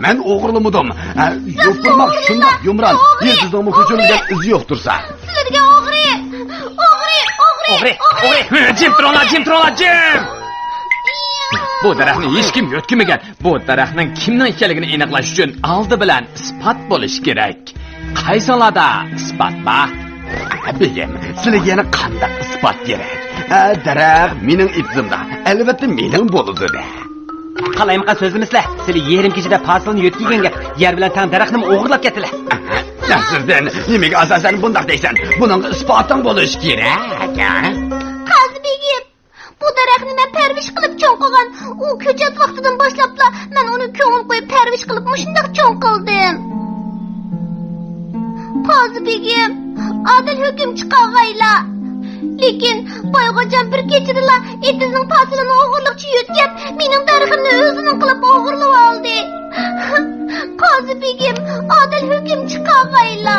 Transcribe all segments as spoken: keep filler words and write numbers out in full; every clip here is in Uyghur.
مەن ئوغرىلىمىدىم. ھە، يوپۇرماق شۇنداق يۇمران، يىلتىزنىڭمۇ كۆچۈرۈلگەن ئىزى يوقتۇرسا. سىلەرگە ئوغرى! ئوغرى! ئوغرى! ئوغرى! ئوغرى! جىم تۇرۇڭلار، جىم تۇرۇڭلار، جىم! بۇ دەرەخنى ھېچكىم يۆتكىمىگەن. بۇ دەرەخنىڭ كىمنىڭ ئىكەنلىكىنى ئېنىقلاش ئۈچۈن ئالدى بىلەن ئىسپات بولۇشى كېرەك. قايسىڭلاردا ئىسپات بار؟ بېگىم، سىلىگە يەنە قانداق ئىسپات كېرەك؟ ئە، دەرەخ مېنىڭ ئېتىزىمدا، ئەلۋەتتە مېنىڭ بولىدۇ-دە. قالايمىقان سۆزلىمىسىلە، سىلى يېرىم كېچىدە پاسىلنى يۆتكىگەن گەپ، يەر بىلەن تەڭ دەرەخنىمۇ ئوغرىلاپ كەتتىلە. نەسىردىن، نېمىگە ئاساسەن بۇنداق دەيسەن؟ بۇنىڭغا ئىسپاتىڭ بولۇشى كېرەك، ھە؟ قازى بېگىم، بۇ دەرەخنى مەن پەرۋىش قىلىپ چوڭ قىلغان. ئۇ كۆچەت ۋاقتىدىن باشلاپلا مەن ئۇنى كۆڭۈل قويۇپ پەرۋىش قىلىپ مۇشۇنداق چوڭ قىلدىم. قازى بېگىم، ئادىل ھۆكۈم چىقارغايلا. لېكىن بايغوجام بىر كېچىدىلا ئېتىزنىڭ پاسىلىنى ئوغرىلىقچە يۆتكەپ، مېنىڭ دەرىخىمنى ئۆزىنىڭ قىلىپ ئوغرىلىۋالدى. قازى بېگىم، ئادىل ھۆكۈم چىقارغايلا.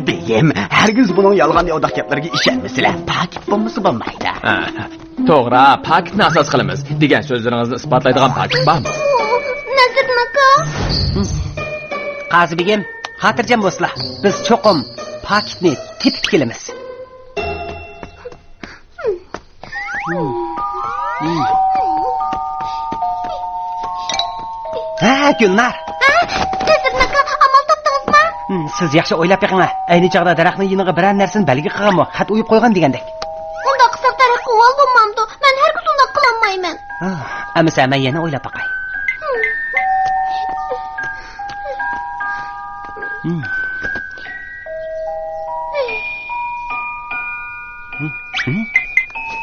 بېگىم، ھەرگىز بۇنىڭ يالغان-ياۋىداق گەپلىرىگە ئىشەنمىسىلە، پاكىت بولمىسا بولمايدۇ. ھە، توغرا، پاكىتنى ئاساس قىلىمىز. دېگەن سۆزلىرىڭىزنى ئىسپاتلايدىغان پاكىت بارمۇ؟ نەسىردىن ئاكا. قازى بېگىم، خاتىرجەم بولسىلا، بىز چوقۇم پاكىتنى تېپىپ كېلىمىز. ھە، گۈلنار. ھە، نەسىردىن ئاكا، ئامال تاپتىڭىزمۇ؟ ھىم، سىز ياخشى ئويلاپ بېقىڭ ھە. ئەينى چاغدا دەرەخنىڭ يېنىغا بىرەر نەرسىنى بەلگە قىلغانمۇ؟ خەت ئويۇپ قويغان دېگەندەك. ئۇنداق قىلساق دەرەخ ئۇۋال بولمامدۇ؟ مەن ھەرگىز ئۇنداق قىلالمايمەن. ئەمىسە مەن يەنە ئويلاپ باقاي.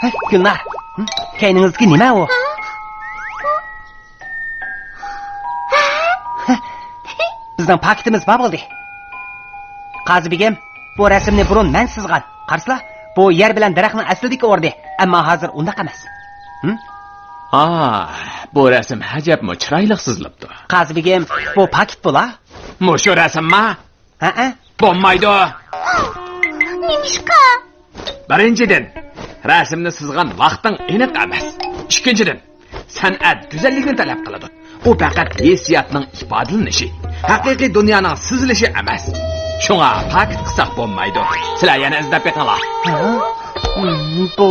ھە، گۈلنار. كەينىڭىزدىكى نېمە ئۇ؟ بىزنىڭ پاكىتىمىز بار بولدى. قازى بېگىم، بۇ رەسىمنى بۇرۇن مەن سىزغان. قارىسىلا، بۇ يەر بىلەن دەرەخنىڭ ئەسلىدىكى ئورنى، ئەمما ھازىر ئۇنداق ئەمەس. ھىم؟ ئا، بۇ رەسىم ئەجەبمۇ چىرايلىق سىزىلىپتۇ. قازى بېگىم، بۇ پاكىت بولا؟ مۇشۇ رەسىمما؟ ھەئە. بولمايدۇ. نېمىشقا؟ بىرىنچىدىن، رەسىمنى سىزغان ۋاقتىڭ ئېنىق ئەمەس. ئىككىنچىدىن، سەنئەت گۈزەللىكنى تەلەپ قىلىدۇ. ئۇ پەقەت ھېسسىياتنىڭ ئىپادىلىنىشى، ھەقىقىي دۇنيانىڭ سىزىلىشى ئەمەس. شۇڭا پاكىت قىلساق بولمايدۇ. سىلەر يەنە ئىزدەپ بېقىڭلار. ھە؟ بۇ.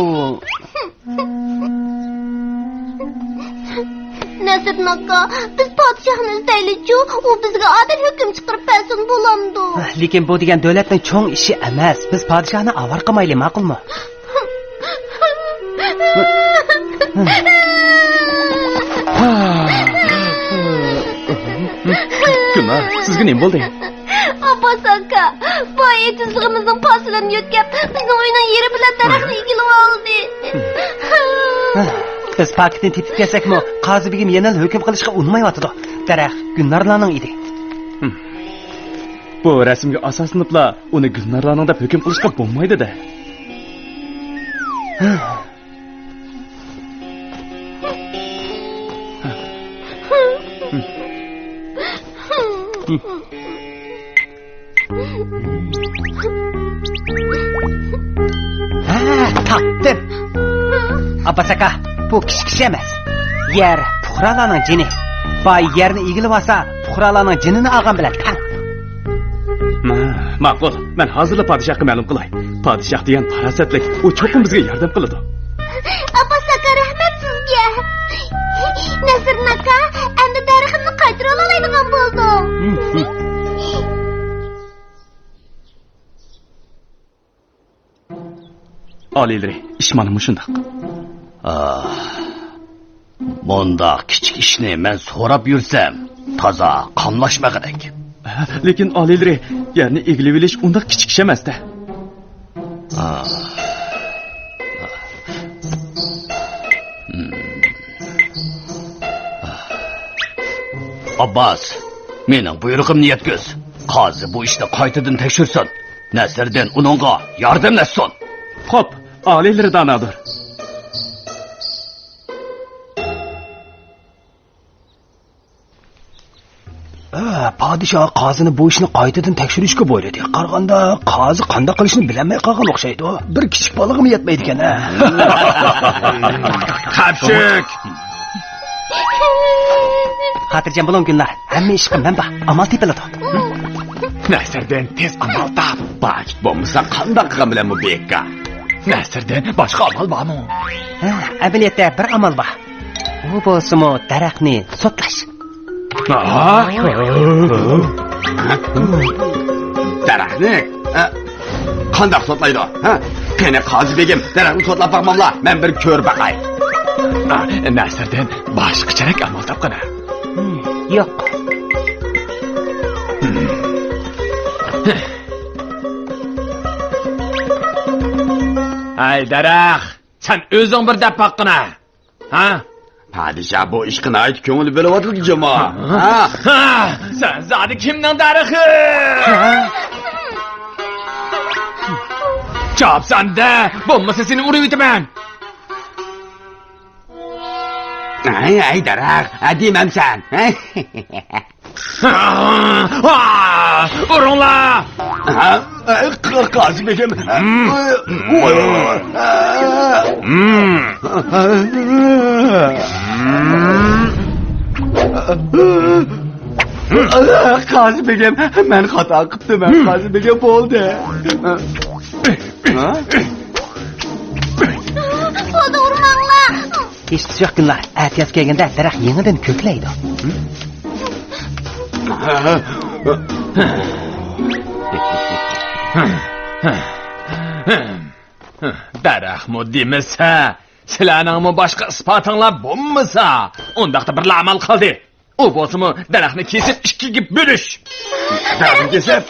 نەسىردىن ئاكا، بىز پادىشاھنى ئىزدەيلىچۇ، ئۇ بىزگە ئادىل ھۆكۈم چىقىرىپ بەرسۇن، بولامدۇ؟ لېكىن بۇ دېگەن دۆلەتنىڭ چوڭ ئىشى ئەمەس. بىز پادىشاھنى ئاۋارە قىلمايلى، ماقۇلمۇ؟ گۈلنار، سىزگە نېمە بولدى؟ ئابباس ئاكا، باي ئېتىزلىقىمىزنىڭ پاسىلىنى يۆتكەپ، بىزنىڭ ئۆينىڭ يېرى بىلەن دەرەخنى ئىگىلىۋالدى. بىز پاكىتنى تېپىپ كەلسەكمۇ، قازى بېگىم يەنىلا ھۆكۈم قىلىشقا ئۇنىمايۋاتىدۇ. دەرەخ گۈلنارلارنىڭ ئىدى. بۇ رەسىمگە ئاساسلىنىپلا ئۇنى گۈلنارلارنىڭ دەپ ھۆكۈم قىلىشقا بولمايدۇ-دە. ھە، تاپتىم. ئابباس ئاكا، بۇ كىچىك ئىش ئەمەس. يەر پۇقرالارنىڭ جېنى. باي يەرنى ئىگىلىۋالسا، پۇقرالارنىڭ جېنىنى ئالغان بىلەن تەڭ. ما-، ماقۇل، مەن ھازىرلا پادىشاھقا مەلۇم قىلاي. پادىشاھ دېگەن پاراسەتلىك، ئۇ چوقۇم بىزگە ياردەم قىلىدۇ. ئابباس ئاكا، رەھمەت سىزگە. نەسىردىن ئاكا، ئەمدى دەرىخىمنى قايتۇرۇۋالالايدىغان بولدۇم. ئالىيلىرى، ئىش مانا مۇشۇنداق. ئاھ، مۇنداق كىچىك ئىشنى مەن سوراپ يۈرسەم، تازا قاملاشمىغۇدەك. لېكىن ئالىيلىرى، يەرنى ئىگىلىۋېلىش ئۇنداق كىچىك ئىش ئەمەس-دە. ئاھ. ئابباس، مېنىڭ بۇيرۇقۇمنى يەتكۈز. قازى بۇ ئىشنى قايتىدىن تەكشۈرسۇن. نەسىردىن ئۇنىڭغا ياردەملەشسۇن. خوپ، ئالىيلىرى دانادۇر. ھە، پادىشاھ قازىنى بۇ ئىشنى قايتىدىن تەكشۈرۈشكە بۇيرۇدى. قارىغاندا، قازى قانداق قىلىشنى بىلەلمەي قالغان ئوخشايدۇ. بىر كىچىك بالىغىمۇ يەتمەيدىكەن، ھە؟ خەپ چۈش! خاتىرجەم بولۇڭ، گۈلنار. ھەممە ئىشقا مەن بار. ئامال تېپىلىدۇ. نەسىردىن، تېز ئامال تاپ. باج بولمىسا، قانداق قىلغان بىلەن بۇ بېكا؟ نەسىردىن، باشقا ئامال بارمۇ؟ ھە، ئەمەلىيەتتە بىر ئامال بار. ئۇ بولسىمۇ دەرەخنى سوتلاش. دەرەخنى؟ ھە؟ قانداق سوتلايدۇ؟ ھە؟ قېنى، قازى بېگىم، دەرەخنى سوتلاپ باقماملا، مەن بىر كۆرۈپ باقاي. نەسىردىن، باشقىچىراق ئامال تاپقىنا. يوق. ھەي، دەرەخ! سەن ئۆزۈڭ بىر دەپ باققىنا. ھە؟ پادىشاھ بۇ ئىشقا ناھايىتى كۆڭۈل بۆلۈۋاتىدۇ جۇمۇ. ھە؟ ھە! سەن زادى كىمنىڭ دەرىخى؟ چاپسان دە، بولمىسا سېنى ئۇرۇۋېتىمەن. ھەي، ھەي، دەرەخ، ھە دېمەمسەن. ئۇرۇڭلار! ھە؟ قازى بېگىم. ۋاي، ۋاي، ۋاي. قازى بېگىم، مەن خاتا قىپتىمەن، قازى بېگىم، بولدى. ھە؟ بولدى، ئۇرماڭلار. ھېچقىسى يوق، گۈلنار. ئەتىياز كەلگەندە دەرەخ يېڭىدىن كۆكلەيدۇ. دەرەخمۇ دېمىسە، سىلەرنىڭمۇ باشقا ئىسپاتىڭلار بولمىسا، ئۇنداقتا بىرلا ئامال قالدى. ئۇ بولسىمۇ دەرەخنى كېسىپ ئىككىگە بۆلۈش. دەرەخنى كېسىپ؟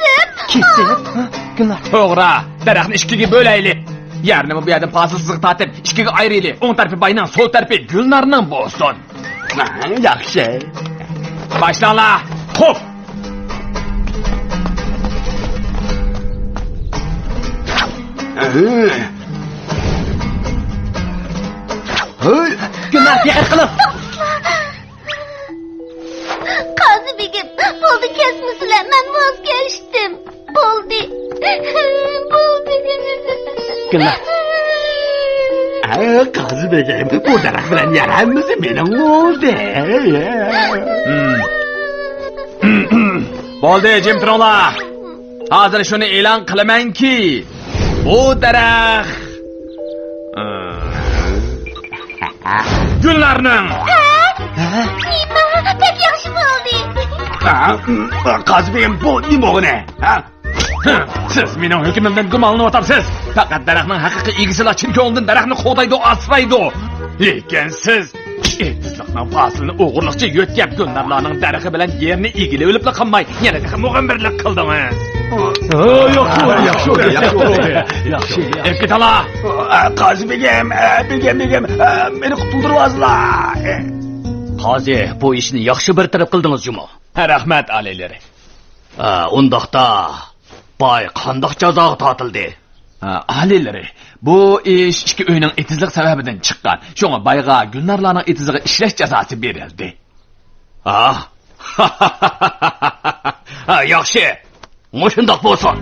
كېسىپ؟ ھە، گۈلنار. توغرا، دەرەخنى ئىككىگە بۆلەيلى. يەرنىمۇ بۇ يەردىن پاسىل سىزىق تارتىپ ئىككىگە ئايرىيلى. ئوڭ تەرىپى باينىڭ، سول تەرىپى گۈلنارنىڭ بولسۇن. ھە، ياخشى. باشلاڭلار. خوپ. گۈلنار، دىققەت قىلىڭ. قازى بېگىم، بولدى، كەسمىسىلە، مەن ۋاز كەچتىم. بولدى. بولدى. گۈلنار. ھە، قازى بېگىم، بۇ دەرەخ بىلەن يەر ھەممىسى مېنىڭ بولدى. بولدى، جىم تۇرۇڭلار. ھازىر شۇنى ئېلان قىلىمەنكى، بۇ دەرەخ، ئى، گۈلنارنىڭ. ھە؟ ھە؟ نېمە؟ بەك ياخشى بولدى. ھە؟ قازى بېگىم، بۇ نېمە بولغىنى؟ ھە؟ سىز مېنىڭ ھۆكمۈمدىن گۇمانلىنىۋاتامسىز؟ پەقەت دەرەخنىڭ ھەقىقىي ئىگىسىلا چىن كۆڭلىدىن دەرەخنى قوغدايدۇ، ئاسرايدۇ. لېكىن سىز ئېتىزلىقنىڭ پاسىلىنى ئوغرىلىقچە يۆتكەپ، گۈلنارلارنىڭ دەرىخى بىلەن يېرىنى ئىگىلىۋېلىپلا قالماي، يەنە تېخى مۇغەمبىرلىك قىلدىڭىز. ھە، ياخشى بولدى، ياخشى بولدى، ياخشى بولدى. ياخشى، ياخشى. ئەكېتىڭلار. قازى بېگىم، بېگىم، بېگىم، مېنى قۇتۇلدۇرۇۋالسىلا. قازى، بۇ ئىشنى ياخشى بىر تەرەپ قىلدىڭىز جۇمۇ. رەھمەت، ئالىيلىرى. ھە، ئۇنداقتا باي قانداق جازاغا تارتىلدى؟ ھە، ئالىيلىرى، بۇ ئىش ئىككى ئۆينىڭ ئېتىزلىق سەۋەبىدىن چىققان. شۇڭا بايغا گۈلنارلارنىڭ ئېتىزىغا ئىشلەش جازاسى بېرىلدى. ھە؟ ھە، ياخشى. مۇشۇنداق بولسۇن.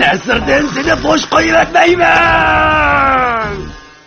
نەسىردىن، سېنى بوش قويۇۋەتمەيمەن!